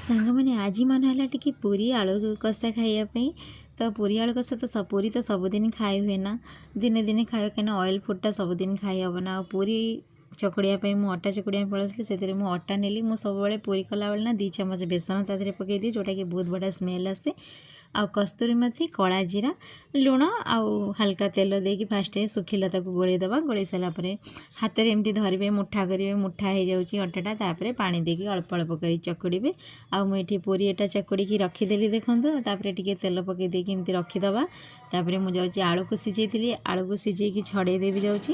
ସାଙ୍ଗମାନେ, ଆଜି ମନ ହେଲା ଟିକେ ପୁରୀ ଆଳୁ କଷା ଖାଇବା ପାଇଁ। ତ ପୁରୀ ଆଳୁ କଷା ତ ପୁରୀ ତ ସବୁଦିନ ଖାଇ ହୁଏ ନା, ଦିନେ ଦିନେ ଖାଇବା, କାହିଁକିନା ଅଏଲ୍ ଫୁଡ଼ଟା ସବୁଦିନ ଖାଇ ହେବ ନା। ଆଉ ପୁରୀ ଚକଡ଼ିବା ପାଇଁ ମୁଁ ଅଟା ଚକଡ଼ିବା ପାଇଁ ପଳେଇ ଆସିଲି। ସେଥିରେ ମୁଁ ଅଟା ନେଲି। ମୁଁ ସବୁବେଳେ ପୁରୀ କଲାବେଳେ ନା 2 ଚାମଚ ବେସନ ତା ଦେହରେ ପକାଇ ଦିଏ, ଯେଉଁଟାକି ବହୁତ ବଢ଼ିଆ ସ୍ମେଲ୍ ଆସେ। ଆଉ କସ୍ତୁରୀ ମେଥି, କଳା ଜିରା, ଲୁଣ ଆଉ ହାଲକା ତେଲ ଦେଇକି ଫାଷ୍ଟ ଶୁଖିଲା ତାକୁ ଗୋଳେଇ ଦେବା। ଗୋଳେଇ ସାରିଲା ପରେ ହାତରେ ଏମିତି ଧରିବେ, ମୁଠା କରିବେ। ମୁଠା ହେଇଯାଉଛି ଅଟାଟା। ତାପରେ ପାଣି ଦେଇକି ଅଳ୍ପ ଅଳ୍ପ କରି ଚକୁଡ଼ିବେ। ଆଉ ମୁଁ ଏଠି ପୁରୀ ଏଟା ଚକୁଡ଼ିକି ରଖିଦେଲି, ଦେଖନ୍ତୁ। ତାପରେ ଟିକେ ତେଲ ପକାଇ ଦେଇକି ଏମିତି ରଖିଦେବା। ତାପରେ ମୁଁ ଯାଉଛି ଆଳୁକୁ ସିଝେଇଥିଲି, ଆଳୁକୁ ସିଝେଇକି ଛଡ଼େଇ ଦେବି ଯାଉଛି।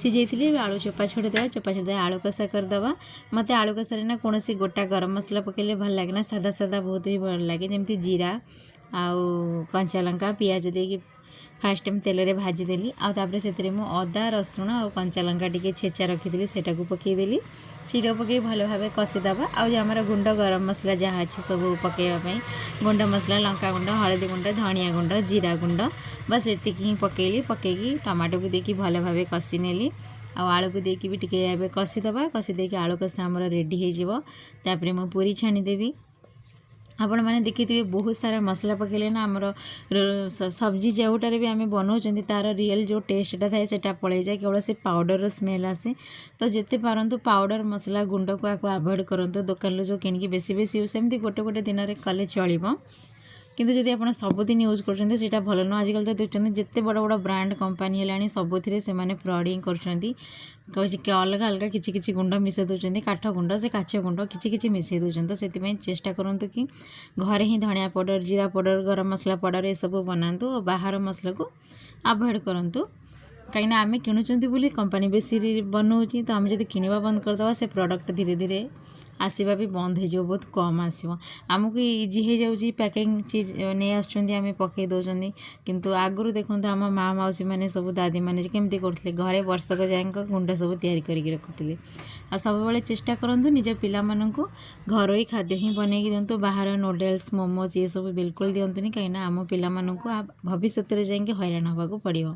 ସିଝେଇଥିଲି, ଏବେ ଆଳୁ ଚୋପା ଛଡ଼େଇଦେବା। ଚୋପା ଛଡ଼େଇଦେବା, ଆଳୁ କଷା କରିଦେବା। ମୋତେ ଆଳୁ କଷାରେ ନା କୌଣସି ଗୋଟା ଗରମ ମସଲା ପକାଇଲେ ଭଲ ଲାଗେ ନା, ସାଧା ସାଧା ବହୁତ ହି ଭଲ ଲାଗେ। ଯେମିତି ଜିରା ଆଉ କଞ୍ଚା ଲଙ୍କା, ପିଆଜ ଦେଇକି ଫାଷ୍ଟ ମୁଁ ତେଲରେ ଭାଜିଦେଲି। ଆଉ ତାପରେ ସେଥିରେ ମୁଁ ଅଦା, ରସୁଣ ଆଉ କଞ୍ଚା ଲଙ୍କା ଟିକେ ଛେଚା ରଖିଥିଲି, ସେଇଟାକୁ ପକାଇଦେଲି। ସେଇଟାକୁ ପକାଇ ଭଲ ଭାବେ କଷିଦେବା। ଆଉ ଯେଉଁ ଆମର ଗୁଣ୍ଡ ଗରମ ମସଲା ଯାହା ଅଛି ସବୁ ପକାଇବା ପାଇଁ, ଗୁଣ୍ଡ ମସଲା, ଲଙ୍କା ଗୁଣ୍ଡ, ହଳଦୀ ଗୁଣ୍ଡ, ଧନିଆ ଗୁଣ୍ଡ, ଜିରା ଗୁଣ୍ଡ, ବାସ୍ ଏତିକି ହିଁ ପକାଇଲି। ପକାଇକି ଟମାଟୋକୁ ଦେଇକି ଭଲ ଭାବେ କଷି ନେଲି। ଆଉ ଆଳୁକୁ ଦେଇକି ବି ଟିକେ ଏବେ କଷିଦେବା। କଷି ଦେଇକି ଆଳୁ କଷା ଆମର ରେଡ଼ି ହେଇଯିବ। ତାପରେ ମୁଁ ପୁରୀ ଛାଣିଦେବି। ଆପଣମାନେ ଦେଖିଥିବେ, ବହୁତ ସାରା ମସଲା ପକାଇଲେ ନା ଆମର ସବଜି ଯେଉଁଟାରେ ବି ଆମେ ବନାଉଛନ୍ତି, ତା'ର ରିଏଲ୍ ଯେଉଁ ଟେଷ୍ଟଟା ଥାଏ, ସେଇଟା ପଳେଇଯାଏ। କେବଳ ସେ ପାଉଡ଼ରର ସ୍ମେଲ୍ ଆସେ। ତ ଯେତେ ପାରନ୍ତୁ ପାଉଡ଼ର ମସଲା ଗୁଣ୍ଡକୁ ଆକୁ ଆଭଏଡ଼ କରନ୍ତୁ। ଦୋକାନରୁ ଯେଉଁ କିଣିକି ବେଶୀ ବେଶୀ ୟୁଜ୍, ସେମିତି ଗୋଟେ ଗୋଟେ ଦିନରେ କଲେ ଚଳିବ, କିନ୍ତୁ ଯଦି ଆପଣ ସବୁଦିନ ୟୁଜ୍ କରୁଛନ୍ତି, ସେଇଟା ଭଲ ନୁହଁ। ଆଜିକାଲି ତ ଦେଖୁଛନ୍ତି, ଯେତେ ବଡ଼ ବଡ଼ ବ୍ରାଣ୍ଡ କମ୍ପାନୀ ହେଲାଣି, ସବୁଥିରେ ସେମାନେ ଫ୍ରଡ଼ ହିଁ କରୁଛନ୍ତି। ଅଲଗା ଅଲଗା କିଛି କିଛି ଗୁଣ୍ଡ ମିଶାଇ ଦେଉଛନ୍ତି, କାଠ ଗୁଣ୍ଡ, ସେ କାଚ ଗୁଣ୍ଡ, କିଛି କିଛି ମିଶାଇ ଦେଉଛନ୍ତି। ତ ସେଥିପାଇଁ ଚେଷ୍ଟା କରନ୍ତୁ କି ଘରେ ହିଁ ଧଣିଆ ପାଉଡ଼ର, ଜିରା ପାଉଡ଼ର, ଗରମ ମସଲା ପାଉଡ଼ର ଏସବୁ ବନାନ୍ତୁ ଓ ବାହାର ମସଲାକୁ ଆଭଏଡ଼ କରନ୍ତୁ। କାହିଁକିନା ଆମେ କିଣୁଛନ୍ତି ବୋଲି କମ୍ପାନୀ ବେଶୀ ବନାଉଛି। ତ ଆମେ ଯଦି କିଣିବା ବନ୍ଦ କରିଦେବା, ସେ ପ୍ରଡ଼କ୍ଟ ଧୀରେ ଧୀରେ ଆସିବା ବି ବନ୍ଦ ହେଇଯିବ, ବହୁତ କମ୍ ଆସିବ। ଆମକୁ ଇଜି ହେଇଯାଉଛି, ପ୍ୟାକିଂ ଚିଜ୍ ନେଇ ଆସୁଛନ୍ତି, ଆମେ ପକାଇ ଦେଉଛନ୍ତି। କିନ୍ତୁ ଆଗରୁ ଦେଖନ୍ତୁ, ଆମ ମା' ମାଉସୀମାନେ ସବୁ, ଦାଦୀମାନେ କେମିତି କରୁଥିଲେ, ଘରେ ବର୍ଷକ ଯାଏଙ୍କ ଗୁଣ୍ଡ ସବୁ ତିଆରି କରିକି ରଖୁଥିଲେ। ଆଉ ସବୁବେଳେ ଚେଷ୍ଟା କରନ୍ତୁ, ନିଜ ପିଲାମାନଙ୍କୁ ଘରୋଇ ଖାଦ୍ୟ ହିଁ ବନେଇକି ଦିଅନ୍ତୁ। ବାହାର ନୁଡ଼ଲ୍ସ, ମୋମୋଜ୍ ଏସବୁ ବିଲକୁଲ ଦିଅନ୍ତୁନି, କାହିଁକିନା ଆମ ପିଲାମାନଙ୍କୁ ଭବିଷ୍ୟତରେ ଯାଇକି ହଇରାଣ ହେବାକୁ ପଡ଼ିବ।